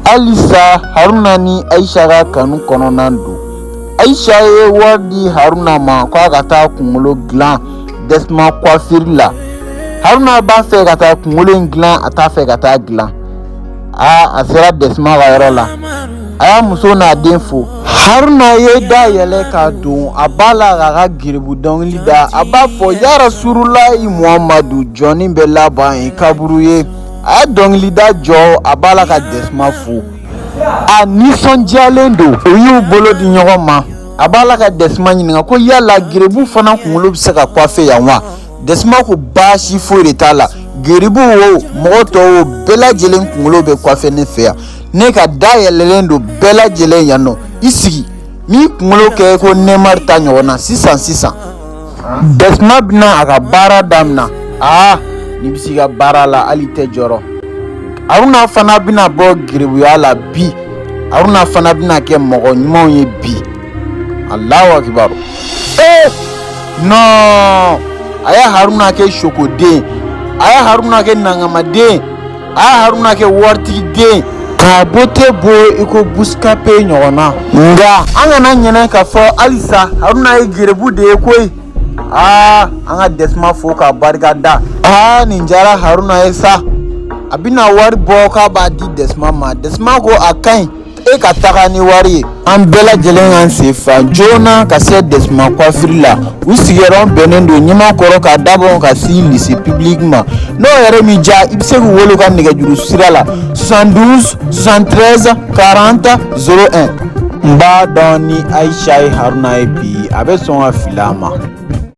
Halisa Haruna ni Ayisa ka kanu kɔnɔna don. Ayisa ye wari di Haruna ma k'a ka taa kunkolo dilan Desma coiffure la. Haruna b'a fɛ ka taa kunkolo in dilan, a t'a fɛ ka taa dilan. Aa, a sera Desma ka yɔrɔ la, a y'a muso n'a den fo. Haruna ye da yɛlɛ ka don, a b'a la k'a ka geribu dɔnkili da. A b'a fɔ: "Yarasurulayi Muhamadu, jɔnni bɛ laban ye kaburu ye?" A ye dɔnkilida jɔ, a b'a la ka Desma fo, a nisɔndiyalen don. U y'u bolo di ɲɔgɔn ma. A b'a la ka Desma ɲininka ko yala geribu fana kunkolo bɛ se ka coiffer yan wa? Desma ko baasi foyi de t'a la, geribu wo, mɔgɔ tɔw wo, bɛɛ lajɛlen kunkolo bɛ coiffer ne fɛ yan. Ne ka da yɛlɛlen don bɛɛ lajɛlen yan nɔ. I sigi n'i kunkolo kɛ ko Neymar ta ɲɔgɔn na sisan sisan. Desma bɛna a ka baara daminɛ. Aa, n'i bɛ s'i ka baara la, hali tɛ jɔrɔ. Haruna fana bɛna bɔ geribuya la bi. Haruna fana bɛna kɛ mɔgɔ ɲumanw ye bi. Alahu akibaru! Ee non, a ye Haruna kɛ sokoden, a ye Haruna kɛ nangamaden, a ye Haruna kɛ waritigi k'a beauté bɔ i ko Buscapé ɲɔgɔn na. Nka an kana ɲinɛ k'a fɔ halisa Haruna ye gerebu de ye koyi. Aa, an ka Desma fo k'a barika da. Aa, nin diyara Haruna ye sa. A bɛna wari bɔ k'a b'a di Desma ma. Desma ko a ka ɲi, e ka taga ni wari ye. An bɛɛ lajɛlen k'an sen fa joona ka se Desma coiffure la. U sigiyɔrɔ bɛnnen don Ɲamakɔrɔ ka dabɔ ka si lycée public ma. N'o yɛrɛ m'i diya, i bɛ se k'u wele u ka nɛgɛjuru sira la: 72 73 40 01. N b'a dɔn ni Ayisa ye Haruna ye bi, a bɛ sɔn ka fili a ma.